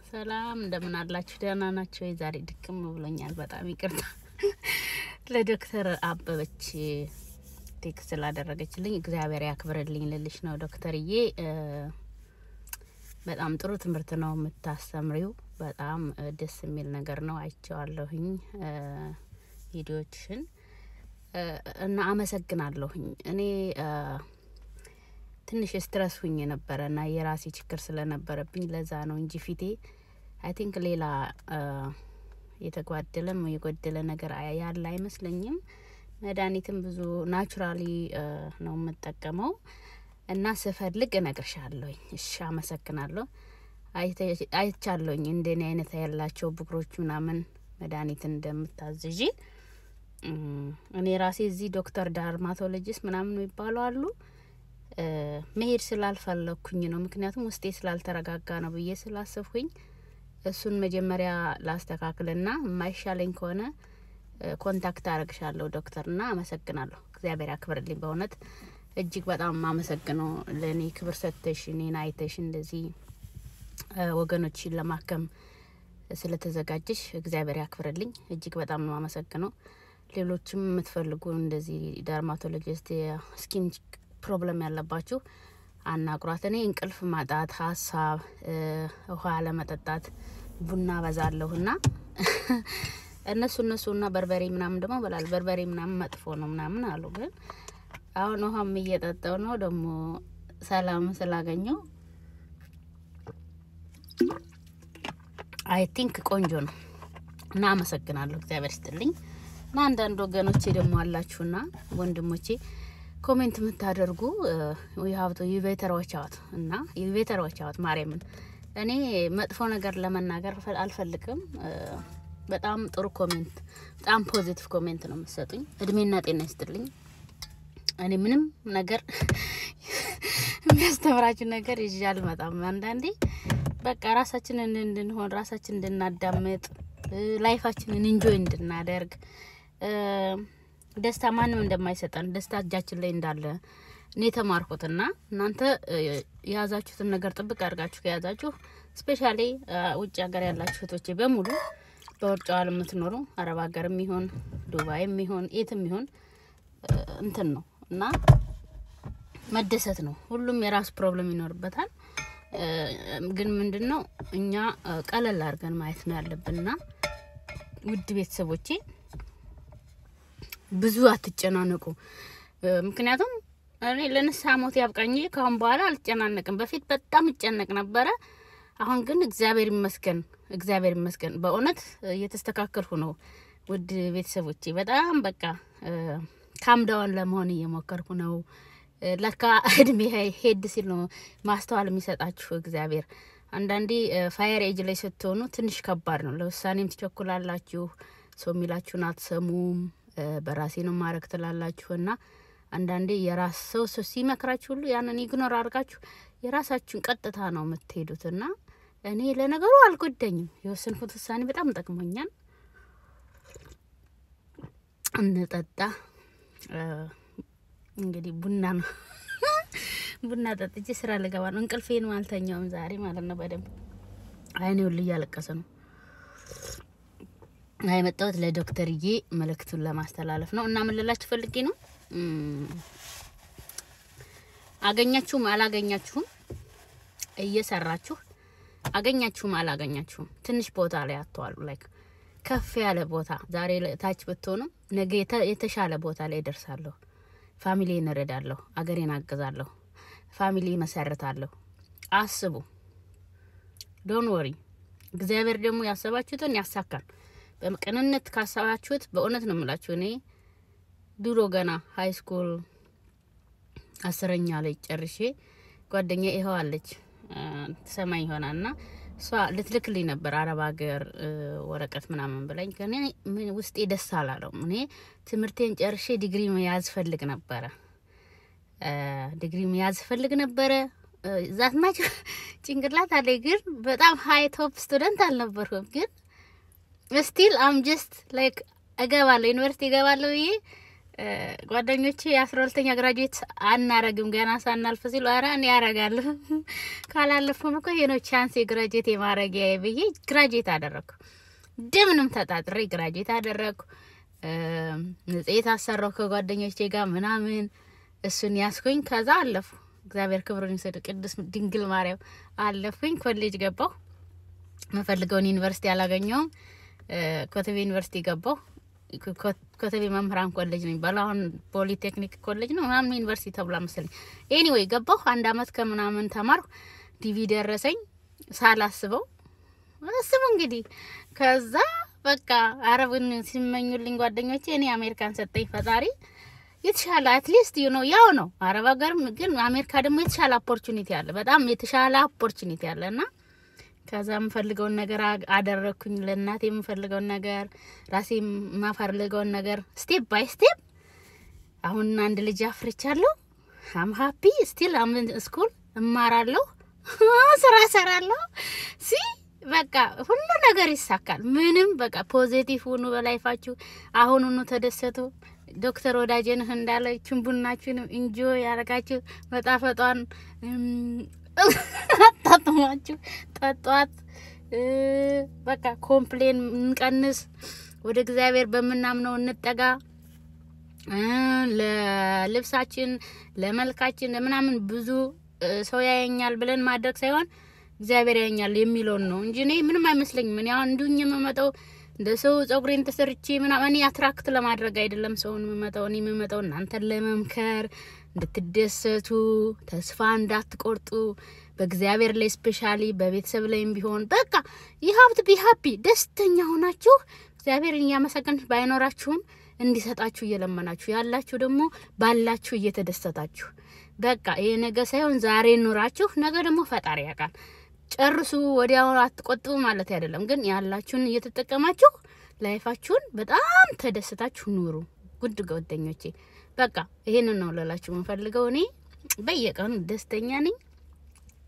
ሰላም እንደምን አላችሁ? ደህና ናቸው። ዛሬ ድክም ብሎኛል፣ በጣም ይቅርታ። ለዶክተር አበበች text ስላደረገችልኝ እግዚአብሔር ያክብርልኝ ልልሽ ነው ዶክተርዬ። በጣም ጥሩ ትምህርት ነው የምታስተምሪው። በጣም ደስ የሚል ነገር ነው። አይቼዋለሁኝ ቪዲዮዎችሽን እና አመሰግናለሁኝ። እኔ ትንሽ stress ሁኜ ነበረ እና የራሴ ችግር ስለነበረብኝ ለዛ ነው እንጂ ፊቴ I think ሌላ የተጓደለም የጎደለ ነገር ያለ አይመስለኝም። መድኃኒትም ብዙ naturally ነው የምጠቀመው እና ስፈልግ እነግርሻለሁኝ። እሺ፣ አመሰግናለሁ። አይቻለሁኝ እንደኔ አይነት ያላቸው ብጉሮች ምናምን መድኃኒት እንደምታዝዢ። እኔ ራሴ እዚህ ዶክተር dermatologist ምናምን የሚባሉ አሉ፣ መሄድ ስላልፈለግኩኝ ነው። ምክንያቱም ውስጤ ስላልተረጋጋ ነው ብዬ ስላሰብኩኝ እሱን መጀመሪያ ላስተካክልና የማይሻለኝ ከሆነ contact አረግሻለሁ ዶክተር፣ እና አመሰግናለሁ። እግዚአብሔር ያክብርልኝ። በእውነት እጅግ በጣም አመሰግነው። ለእኔ ክብር ሰጥተሽ፣ እኔን አይተሽ፣ እንደዚህ ወገኖችን ለማከም ስለተዘጋጀሽ እግዚአብሔር ያክብርልኝ። እጅግ በጣም ነው አመሰግነው። ሌሎችም የምትፈልጉ እንደዚህ dermatologist የ skin problem ያለባችሁ አናግሯት። እኔ እንቅልፍ ማጣት፣ ሀሳብ፣ ውሃ ለመጠጣት ቡና በዛለሁና እነሱ እና በርበሬ ምናምን ደግሞ በላል፣ በርበሬ ምናምን መጥፎ ነው ምናምን አሉ። ግን አሁን ውሃም እየጠጣው ነው፣ ደግሞ ሰላም ስላገኘው I think ቆንጆ ነው እና አመሰግናለሁ። እግዚአብሔር ይስጥልኝ። እና አንዳንድ ወገኖቼ ደግሞ አላችሁና ወንድሞቼ comment የምታደርጉ you better watch out እና you better watch out። ማርያምን እኔ መጥፎ ነገር ለመናገር አልፈልግም። በጣም ጥሩ comment፣ በጣም positive comment ነው የምትሰጡኝ። እድሜና ጤና ይስጥልኝ። እኔ ምንም ነገር የሚያስተምራችሁ ነገር ይዤ አልመጣም። አንዳንዴ በቃ ራሳችንን እንድንሆን፣ ራሳችን እንድናዳምጥ፣ life ኣችንን enjoy እንድናደርግ፣ ደስታ ማንም እንደማይሰጠን፣ ደስታ እጃችን ላይ እንዳለ እኔ የተማርኩትና እናንተ የያዛችሁትን ነገር ጥብቅ አድርጋችሁ ከያዛችሁ፣ especially ውጭ ሀገር ያላችሁ እህቶቼ በሙሉ፣ በውጭ ዓለም የምትኖሩ፣ አረብ ሀገርም ይሁን ዱባይም ይሁን የትም ይሁን እንትን ነው እና መደሰት ነው። ሁሉም የራሱ problem ይኖርበታል። ግን ምንድን ነው እኛ ቀለል አድርገን ማየት ነው ያለብንና ውድ ቤተሰቦቼ ብዙ አትጨናነቁ። ምክንያቱም እኔ ለንስሐ ሞት ያብቃኝ፣ ከአሁን በኋላ አልጨናነቅም። በፊት በጣም እጨነቅ ነበረ። አሁን ግን እግዚአብሔር ይመስገን፣ እግዚአብሔር ይመስገን፣ በእውነት እየተስተካከልኩ ነው። ውድ ቤተሰቦቼ በጣም በቃ calm down ለመሆን እየሞከርኩ ነው። ለካ እድሜ ሄድ ሲል ነው ማስተዋል የሚሰጣችሁ እግዚአብሔር። አንዳንዴ fire age ላይ ስትሆኑ ትንሽ ከባድ ነው። ለውሳኔም ትቸኩላላችሁ፣ ሰው የሚላችሁን አትሰሙም። በራሴ ነው ማድረግ ትላላችሁ እና አንዳንዴ የራስ ሰው ሲመክራችሁ ሁሉ ያንን ignore አድርጋችሁ የራሳችሁን ቀጥታ ነው የምትሄዱት እና እኔ ለነገሩ አልጎዳኝም። የወሰንኩት ውሳኔ በጣም ጠቅሞኛል። እንጠጣ እንግዲህ፣ ቡና ነው። ቡና ጠጥቼ ስራ ልገባ ነው። እንቅልፌን አልተኛውም ዛሬ ማለት ነው። በደንብ አይኔ ሁሉ እያለቀሰ ነው። የመጣሁት ለዶክተርዬ መልእክቱን ለማስተላለፍ ነው እና ምን ልላችሁ ፈልጌ ነው፣ አገኛችሁም አላገኛችሁም፣ እየሰራችሁ አገኛችሁም አላገኛችሁም ትንሽ ቦታ ላይ አትዋሉ። Like ከፍ ያለ ቦታ፣ ዛሬ ታች ብትሆኑም ነገ የተሻለ ቦታ ላይ ደርሳለሁ፣ family ን እረዳለሁ፣ አገሬን አግዛለሁ፣ family መሰርታለሁ። አስቡ። Don't worry። እግዚአብሔር ደግሞ ያሰባችሁትን ያሳካል። በቅንነት ካሰባችሁት፣ በእውነት ነው የምላችሁ። እኔ ድሮ ገና high school 10ኛ ላይ ጨርሼ ጓደኛ ይኸው አለች፣ ትሰማኝ ይሆናል፣ እና እሷ ልትልክልኝ ነበር አረብ ሀገር ወረቀት ምናምን ብላኝ፣ ከኔ ውስጤ ደስ አላለውም። እኔ ትምህርቴን ጨርሼ ዲግሪ መያዝ ፈልግ ነበረ። ዲግሪ መያዝ ፈልግ ነበረ። That much ጭንቅላት አለ፣ ግን በጣም high top student አልነበርኩም። ግን still I'm just like እገባለሁ፣ ዩኒቨርሲቲ እገባለሁ ብዬ ጓደኞቼ 12ኛ graduate አናረግም ገና ሳናልፍ ሲሉ፣ ኧረ እኔ ያረጋለሁ፣ ካላለፍኩም እኮ ይሄ ነው chance የ graduate የማረጊያ ብዬ graduate አደረግኩ። እንደምንም ተጣጥሬ graduate አደረግኩ። መጽሔት አሰራሁ ከጓደኞቼ ጋር ምናምን፣ እሱን ያስኩኝ። ከዛ አለፉ። እግዚአብሔር ክብሩን ይውሰድ። ቅድስት ድንግል ማርያም፣ አለፍኩኝ። ኮሌጅ ገባሁ። የምፈልገውን ዩኒቨርሲቲ አላገኘውም። ኮተቤ ዩኒቨርሲቲ ገባሁ። ኮተቤ መምህራን ኮሌጅ ነው የሚባለው። አሁን ፖሊቴክኒክ ኮሌጅ ነው ምናምን ዩኒቨርሲቲ ተብሏ መሰለኝ። Anyway ገባሁ። አንድ አመት ከምናምን ተማርኩ። DV ደረሰኝ ሳላስበው፣ አስቡ እንግዲህ። ከዛ በቃ አረብን ሲመኙልኝ ጓደኞቼ እኔ አሜሪካን ሰጠኝ ፈጣሪ። የተሻለ at least ያው ነው አረብ ሀገርም፣ ግን አሜሪካ ደግሞ የተሻለ opportunity አለ፣ በጣም የተሻለ opportunity አለ። እና ከዛ የምፈልገውን ነገር አደረግኩኝ። ለእናቴ የምፈልገውን ነገር፣ ራሴ የማፈልገውን ነገር step by step። አሁን አንድ ልጅ አፍርቻለሁ። I'm happy። Still I'm school እማራለሁ፣ ስራ እሰራለሁ። See፣ በቃ ሁሉ ነገር ይሳካል። ምንም በቃ positive ሁኑ በ life ኣችሁ። አሁኑኑ ተደሰቱ። ዶክተር ወዳጀንህ እንዳለ ቡናችሁን enjoy ያደረጋችሁ መጣፈጧን አጣጥማችሁ ጠጧት። በቃ complain እንቀንስ፣ ወደ እግዚአብሔር በምናምነው እንጠጋ። ለልብሳችን፣ ለመልካችን፣ ለምናምን ብዙ ሰው ያየኛል ብለን ማድረግ ሳይሆን እግዚአብሔር ያየኛል የሚለውን ነው እንጂ እኔ ምንም አይመስለኝም። እኔ አሁን እንዲሁኝ የምመጣው እንደ ሰው ጸጉሬን ተሰርቼ ምናምን እኔ attract ለማድረግ አይደለም ሰውን የምመጣው። እኔ የምመጣው እናንተን ለመምከር፣ እንድትደሰቱ፣ ተስፋ እንዳትቆርጡ በእግዚአብሔር ላይ፣ especially በቤተሰብ ላይም ቢሆን በቃ you have to be happy። ደስተኛ ሆናችሁ እግዚአብሔርን እያመሰገናችሁ፣ ባይኖራችሁም እንዲሰጣችሁ እየለመናችሁ፣ ያላችሁ ደግሞ ባላችሁ እየተደሰታችሁ፣ በቃ ይሄ ነገ ሳይሆን ዛሬ ኑራችሁ ነገ ደግሞ ፈጣሪ ያውቃል። ጨርሱ፣ ወዲያው አትቆጥቡ ማለት አይደለም፣ ግን ያላችሁን እየተጠቀማችሁ life ኣችሁን በጣም ተደስታችሁ ኑሩ። ውድ ጓደኞቼ፣ በቃ ይሄንን ነው ልላችሁ የምፈልገው። እኔ በየቀኑ ደስተኛ ነኝ።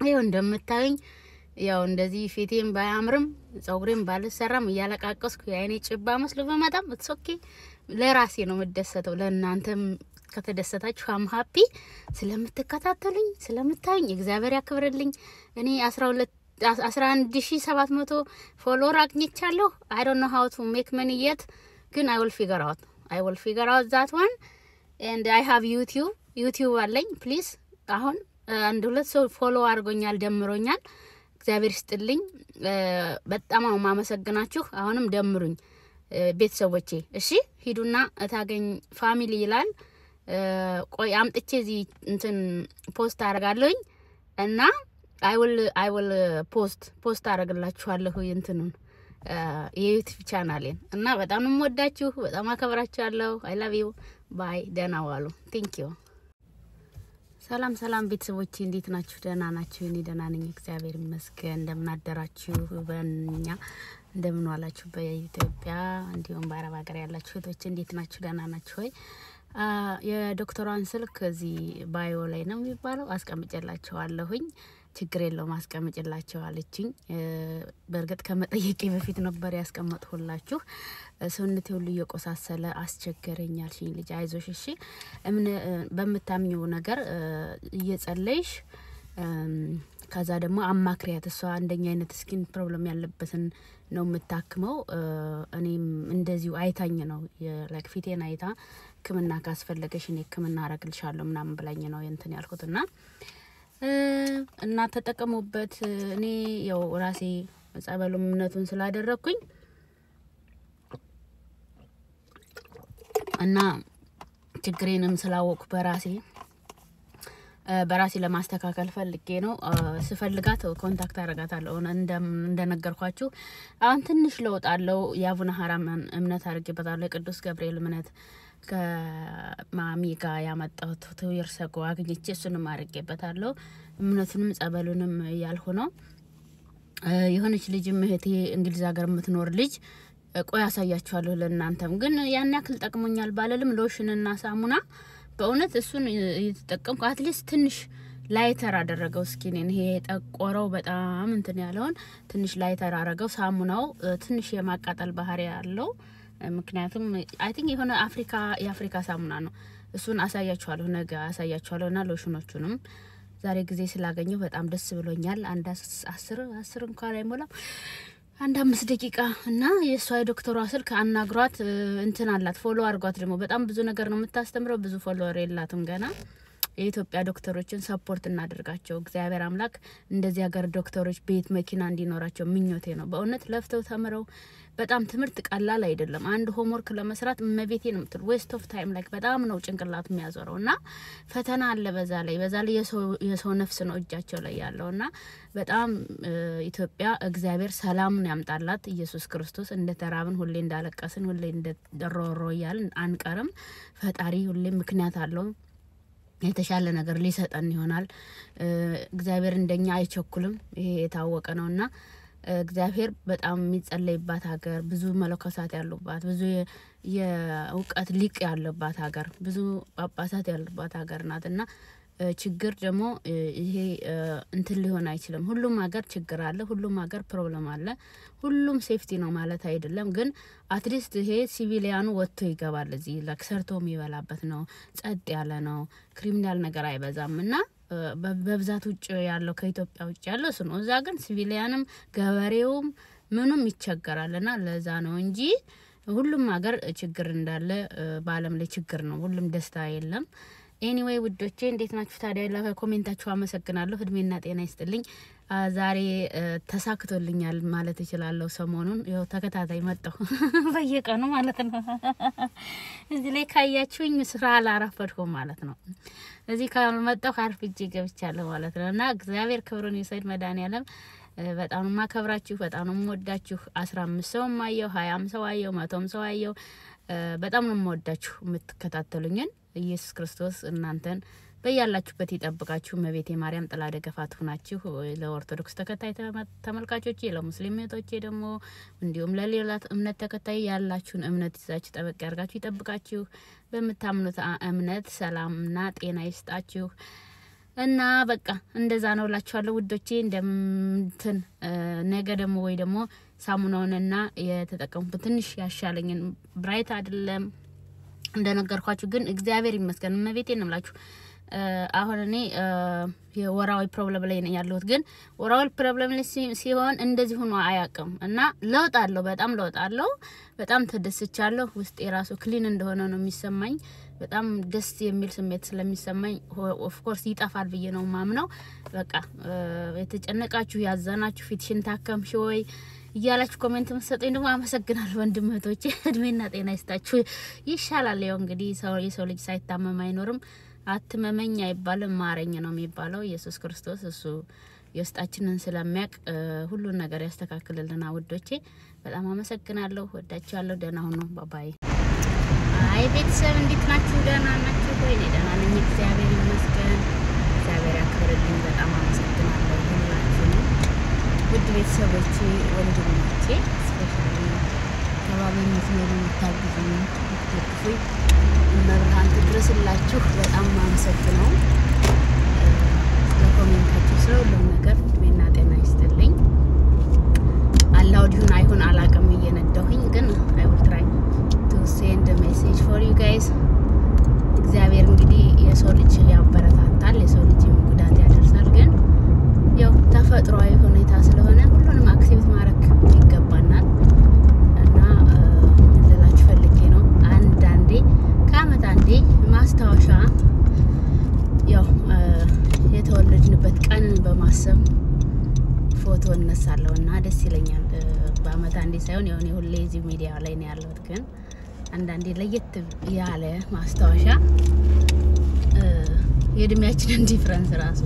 ይኸው እንደምታዩኝ ያው እንደዚህ ፊቴም ባያምርም ጸጉሬም ባልሰራም እያለቃቀስኩ የአይኔ ጭባ መስሎ በመጣም it's okay። ለራሴ ነው የምደሰተው። ለእናንተም ከተደሰታችሁ I'm happy። ስለምትከታተሉኝ፣ ስለምታዩኝ እግዚአብሔር ያክብርልኝ። እኔ 12 11,700 follower አግኝቻለሁ። I don't know how to make money yet፣ ግን I will figure out፣ I will figure out that one። And I have YouTube፣ YouTube አለኝ። Please፣ አሁን አንድ ሁለት ሰው follow አድርጎኛል፣ ደምሮኛል። እግዚአብሔር ይስጥልኝ። በጣም አሁን ማመሰግናችሁ። አሁንም ደምሩኝ ቤተሰቦቼ። እሺ፣ ሂዱና እታገኝ family ይላል። ቆይ አምጥቼ እዚህ እንትን post አደርጋለሁኝ እና I will post አደርግላችኋለሁ እንትኑን የ YouTube ቻናሌን። እና በጣም ነው የምወዳችሁ፣ በጣም አከብራችኋለሁ። I love you፣ bye። ደህና ዋሉ። Thank you። ሰላም ሰላም ቤተሰቦቼ፣ እንዴት ናችሁ? ደህና ናችሁ? እኔ ደህና ነኝ፣ እግዚአብሔር ይመስገን። እንደምን አደራችሁ? በእኛ እንደምን ዋላችሁ? በኢትዮጵያ እንዲሁም በአረብ ሀገር ያላችሁ እህቶች እንዴት ናችሁ? ደህና ናችሁ ወይ? የዶክተሯን ስልክ እዚህ bio ላይ ነው የሚባለው አስቀምጬላችኋለሁኝ። ችግር የለውም አስቀምጭላቸው አለችኝ። በእርግጥ ከመጠየቄ በፊት ነበር ያስቀመጥሁላችሁ። ሰውነቴ ሁሉ እየቆሳሰለ አስቸገረኝ አልሽኝ ልጅ፣ አይዞሽ እሺ፣ በምታምኚው ነገር እየጸለይሽ ከዛ ደግሞ አማክሪያት። እሷ አንደኛ አይነት skin problem ያለበትን ነው የምታክመው። እኔም እንደዚሁ አይታኝ ነው፣ like ፊቴን አይታ ሕክምና ካስፈለገሽ እኔ ሕክምና አረግልሻለሁ ምናምን ብላኝ ነው እንትን ያልኩት እና ተጠቀሙበት። እኔ ያው ራሴ ጸበሉ እምነቱን ስላደረግኩኝ እና ችግሬንም ስላወቅኩ በራሴ ለማስተካከል ፈልጌ ነው። ስፈልጋት contact አደርጋታለሁ። እንደነገርኳችሁ አሁን ትንሽ ለውጥ አለው። የአቡነ ሀራም እምነት አድርጌበታለሁ። የቅዱስ ገብርኤል እምነት ከማሚ ጋር ያመጣሁት 2 years ago አግኝቼ እሱንም አድርጌበታለሁ። እምነቱንም ጸበሉንም እያልኩ ነው። የሆነች ልጅም እህቴ እንግሊዝ ሀገር የምትኖር ልጅ፣ ቆይ ያሳያችኋለሁ። ለእናንተም ግን ያን ያክል ጠቅሞኛል ባለልም ሎሽንና ሳሙና በእውነት እሱን እየተጠቀምኩ at least ትንሽ ላይተር አደረገው skin ኤን። ይሄ የጠቆረው በጣም እንትን ያለውን ትንሽ ላይተር አደረገው። ሳሙናው ትንሽ የማቃጠል ባህሪ ያለው ምክንያቱም I think የሆነ አፍሪካ የአፍሪካ ሳሙና ነው። እሱን አሳያችኋለሁ፣ ነገ አሳያችኋለሁ። እና ሎሽኖቹንም ዛሬ ጊዜ ስላገኘሁ በጣም ደስ ብሎኛል። አንድ 10 10 እንኳን አይሞላም፣ አንድ 5 ደቂቃ። እና የእሷ የዶክተሯ ስልክ አናግሯት፣ እንትን አላት፣ follow አድርጓት። ደግሞ በጣም ብዙ ነገር ነው የምታስተምረው። ብዙ follower የላትም ገና። የኢትዮጵያ ዶክተሮችን support እናደርጋቸው። እግዚአብሔር አምላክ እንደዚህ ሀገር ዶክተሮች ቤት መኪና እንዲኖራቸው ምኞቴ ነው። በእውነት ለፍተው ተምረው፣ በጣም ትምህርት ቀላል አይደለም። አንድ homework ለመስራት እመቤቴ ነው የምትል waste of time፣ like በጣም ነው ጭንቅላት የሚያዞረው። እና ፈተና አለ በዛ ላይ የሰው ነፍስ ነው እጃቸው ላይ ያለው። እና በጣም ኢትዮጵያ እግዚአብሔር ሰላምን ያምጣላት። ኢየሱስ ክርስቶስ እንደ ተራብን፣ ሁሌ እንዳለቀስን፣ ሁሌ እንደ ሮሮ እያልን አንቀርም። ፈጣሪ ሁሌ ምክንያት አለው፣ የተሻለ ነገር ሊሰጠን ይሆናል። እግዚአብሔር እንደኛ አይቸኩልም። ይሄ የታወቀ ነውና እግዚአብሔር በጣም የሚጸለይባት ሀገር፣ ብዙ መነኮሳት ያሉባት፣ ብዙ የእውቀት ሊቅ ያለባት ሀገር፣ ብዙ ጳጳሳት ያሉባት ሀገር ናት። እና ችግር ደግሞ ይሄ እንትን ሊሆን አይችልም። ሁሉም ሀገር ችግር አለ። ሁሉም ሀገር problem አለ። ሁሉም safety ነው ማለት አይደለም። ግን at least ይሄ civilian ኑ ወጥቶ ይገባል። እዚህ like ሰርቶ የሚበላበት ነው። ጸጥ ያለ ነው። Criminal ነገር አይበዛም። እና በብዛት ውጭ ያለው፣ ከኢትዮጵያ ውጭ ያለው እሱ ነው። እዛ ግን civilian ም ገበሬውም ምኑም ይቸገራል። እና ለዛ ነው እንጂ ሁሉም ሀገር ችግር እንዳለ፣ በዓለም ላይ ችግር ነው። ሁሉም ደስታ የለም። Anyway ውዶቼ፣ እንዴት ናችሁ ታዲያ? ለ comment ኣችሁ አመሰግናለሁ። እድሜና ጤና ይስጥልኝ። ዛሬ ተሳክቶልኛል ማለት እችላለሁ። ሰሞኑን ያው ተከታታይ መጣሁ በየቀኑ ማለት ነው። እዚህ ላይ ካያችሁኝ ስራ አላረፈድኩም ማለት ነው። እዚህ ካልመጣሁ አርፍጄ ገብቻለሁ ማለት ነው። እና እግዚአብሔር ክብሩን ይውሰድ መድኃኒዓለም። በጣም ነው የማከብራችሁ፣ በጣም ነው የምወዳችሁ። 15 ሰውም አየው፣ 20ም ሰው አየው፣ 100ም ሰው አየው። በጣም ነው የምወዳችሁ የምትከታተሉኝን። ኢየሱስ ክርስቶስ እናንተን በያላችሁበት ይጠብቃችሁ። እመቤቴ ማርያም ጥላ ደገፋ ትሁናችሁ። ለኦርቶዶክስ ተከታይ ተመልካቾቼ፣ ለሙስሊም እህቶቼ ደግሞ እንዲሁም ለሌላ እምነት ተከታይ ያላችሁን እምነት ይዛችሁ ጠበቅ ያርጋችሁ ይጠብቃችሁ። በምታምኑት እምነት ሰላምና ጤና ይስጣችሁ። እና በቃ እንደዛ ነው እላችኋለሁ ውዶቼ። እንደምትን ነገ ደግሞ ወይ ደግሞ ሳሙናውንና የተጠቀምኩት ትንሽ ያሻለኝን፣ bright አይደለም እንደነገርኳችሁ፣ ግን እግዚአብሔር ይመስገን፣ እመቤቴን ነው የምላችሁ። አሁን እኔ የወራዊ problem ላይ ነኝ ያለሁት፣ ግን ወራዊ problem ላይ ሲሆን እንደዚህ ሆኖ አያውቅም። እና ለውጥ አለው፣ በጣም ለውጥ አለው። በጣም ተደስቻለሁ። ውስጤ የራሱ clean እንደሆነ ነው የሚሰማኝ። በጣም ደስ የሚል ስሜት ስለሚሰማኝ of course ይጠፋል ብዬ ነው ማምነው። በቃ የተጨነቃችሁ፣ ያዘናችሁ፣ ፊትሽን ታከምሽ ወይ እያላችሁ comment የምትሰጡኝ ደግሞ አመሰግናለሁ ወንድም እህቶቼ፣ እድሜና ጤና ይስጣችሁ። ይሻላል። ያው እንግዲህ የሰው ልጅ ሳይታመም አይኖርም። አትመመኝ አይባልም፣ ማረኝ ነው የሚባለው። ኢየሱስ ክርስቶስ እሱ የውስጣችንን ስለሚያውቅ ሁሉን ነገር ያስተካክልልና ውዶቼ፣ በጣም አመሰግናለሁ። ወዳችኋለሁ። ደህና ሁኑ። Bye bye። አይ ቤተሰብ፣ እንዴት ናችሁ? ደህና ናችሁ ወይ? እኔ ደህና ነኝ፣ እግዚአብሔር ይመስገን። እግዚአብሔር ያክብርልኝ። በጣም አመሰግናለሁ ሁላችሁንም ውድ ቤተሰቦቼ፣ ወንድሞቼ፣ especially ከባቢ የምትኖሩ፣ የምታግዙኝ፣ የምትደግፉኝ እመብርሃን ትድረስላችሁ። በጣም ማመሰግነው ስለ comment ኣችሁ፣ ስለ ሁሉም ነገር እድሜና ጤና ይስጥልኝ። Allowed ይሁን አይሁን አላቅም፣ እየነዳሁኝ ግን I will try to send message for you guys። እግዚአብሔር እንግዲህ የሰው ልጅ ያበረታታል፣ የሰው ልጅ ጉዳት ያደርሳል። ግን ያው ተፈጥሯዊ ሁኔታ ስለሆነ ሁሉንም accept ማድረግ ይገባናል። እና ምን ልላችሁ ፈልጌ ነው፣ አንዳንዴ ከአመት አንዴ ማስታወሻ ያው የተወለድንበት ቀንን በማሰብ ፎቶ እነሳለሁ እና ደስ ይለኛል። በአመት አንዴ ሳይሆን የሆነ ሁሌ እዚህ ሚዲያ ላይ ነው ያለሁት፣ ግን አንዳንዴ ለየት ያለ ማስታወሻ የእድሜያችንን difference ራሱ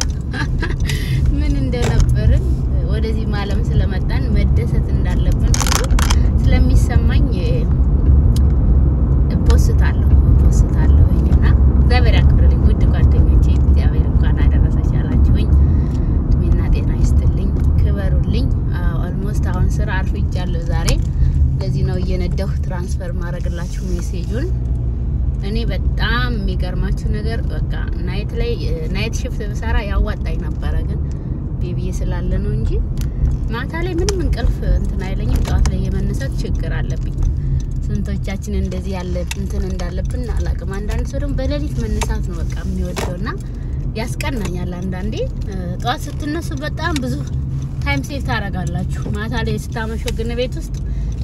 ምን እንደነበርን፣ ወደዚህ ዓለም ስለመጣን መደሰት እንዳለብን ሁሉ ስለሚሰማኝ ፖስታለሁ ፖስታለሁኝ። እና እግዚአብሔር ያክብርልኝ ውድ ጓደኞቼ፣ እግዚአብሔር እንኳን አደረሰች ያላችሁኝ እድሜና ጤና ይስጥልኝ፣ ክበሩልኝ። Almost አሁን ስራ አርፍጃለሁ ዛሬ። ለዚህ ነው እየነዳሁ transfer ማድረግላችሁ message ኡን። እኔ በጣም የሚገርማችሁ ነገር በቃ night ላይ night shift ብሰራ ያዋጣኝ ነበረ፣ ግን baby ዬ ስላለ ነው እንጂ ማታ ላይ ምንም እንቅልፍ እንትን አይለኝም። ጠዋት ላይ የመነሳት ችግር አለብኝ። ስንቶቻችን እንደዚህ ያለ እንትን እንዳለብን አላውቅም። አንዳንድ ሰው ደግሞ በሌሊት መነሳት ነው በቃ የሚወደውና ያስቀናኛል። አንዳንዴ ጠዋት ስትነሱ በጣም ብዙ time save ታደርጋላችሁ። ማታ ላይ ስታመሹ ግን ቤት ውስጥ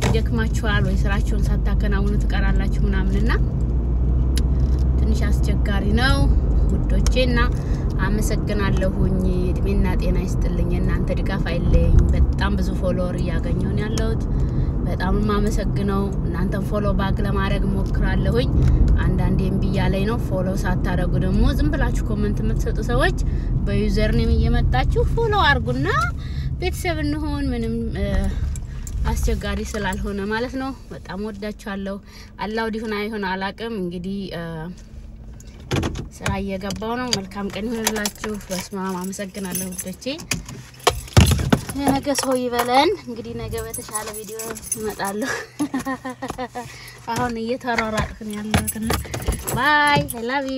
ይደክማችኋል ወይ ስራችሁን ሳታከናውኑ ትቀራላችሁ ምናምንና ትንሽ አስቸጋሪ ነው ውዶቼ። እና አመሰግናለሁኝ። እድሜና ጤና ይስጥልኝ። እናንተ ድጋፍ አይለየኝ። በጣም ብዙ follower እያገኘሁ ነው ያለሁት። በጣም የማመሰግነው። እናንተን follow back ለማድረግ ሞክራለሁኝ። አንዳንዴ እምቢ እያለኝ ነው። Follow ሳታደርጉ ደግሞ ዝም ብላችሁ comment የምትሰጡ ሰዎች በ username እየመጣችሁ follow አድርጉና ቤተሰብ እንሆን። ምንም አስቸጋሪ ስላልሆነ ማለት ነው። በጣም ወዳችኋለሁ። Allowed ይሁን አይሁን አላቅም። እንግዲህ ስራ እየገባው ነው። መልካም ቀን ይሁንላችሁ። በስማም አመሰግናለሁ ውዶቼ። የነገ ሰው ይበለን። እንግዲህ ነገ በተሻለ ቪዲዮ እመጣለሁ። አሁን እየተሯሯጥኩ ነው ያለሁት እና bye, I love you.